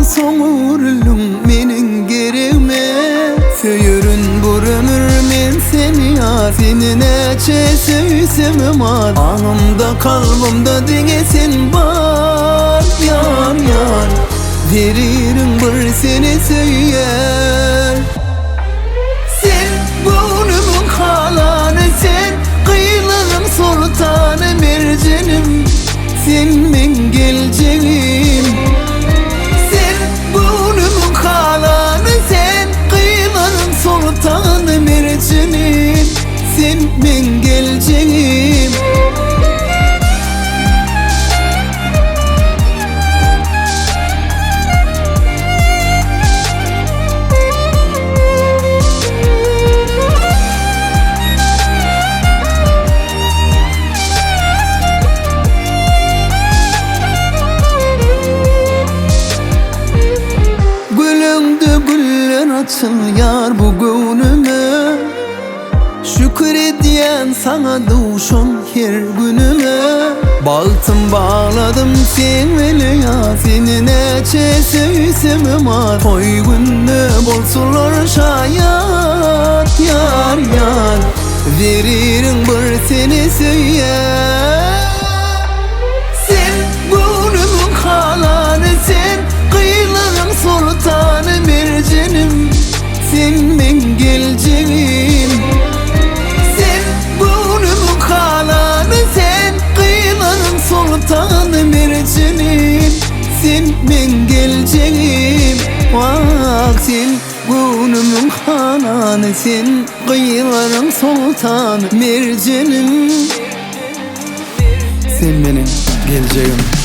Soň öwrüldiň meniň geregime. Söýerin bir ömür men seni ýar, Seni näçe söýsemem az. Aňymda kalbymda diňe sen bar, ýar, ýar. Zeririn bir seni söýýär. Sen göwnümiň halany sen, Gyzlaryň soltany merjenim. Sen meň geljegim. Sen göwnümiň halany sen, Gyzlaryň soltany merjenim. Sen meň geljegim. Gülüňde güller açylýar bu göwnüme Şükür edýän saňa duşan her günüme Bagtym bagladym seň bile ýar Seni näçe söýsemem az Toý günde bolsunlar şaýat ýar ýar Zeririn bir seni söýýän. Sen göwnümiň halany sen, Gyzlaryň soltany merjenim. Sen meň geljegim. Sen göwnümiň halany sen, Gyzlaryň soltany merjenim. Sen meň geljegim. Wah sen. Göwnümiň hanany sen, gyzlaryň soltany merjenim. Sen meniň geljegim.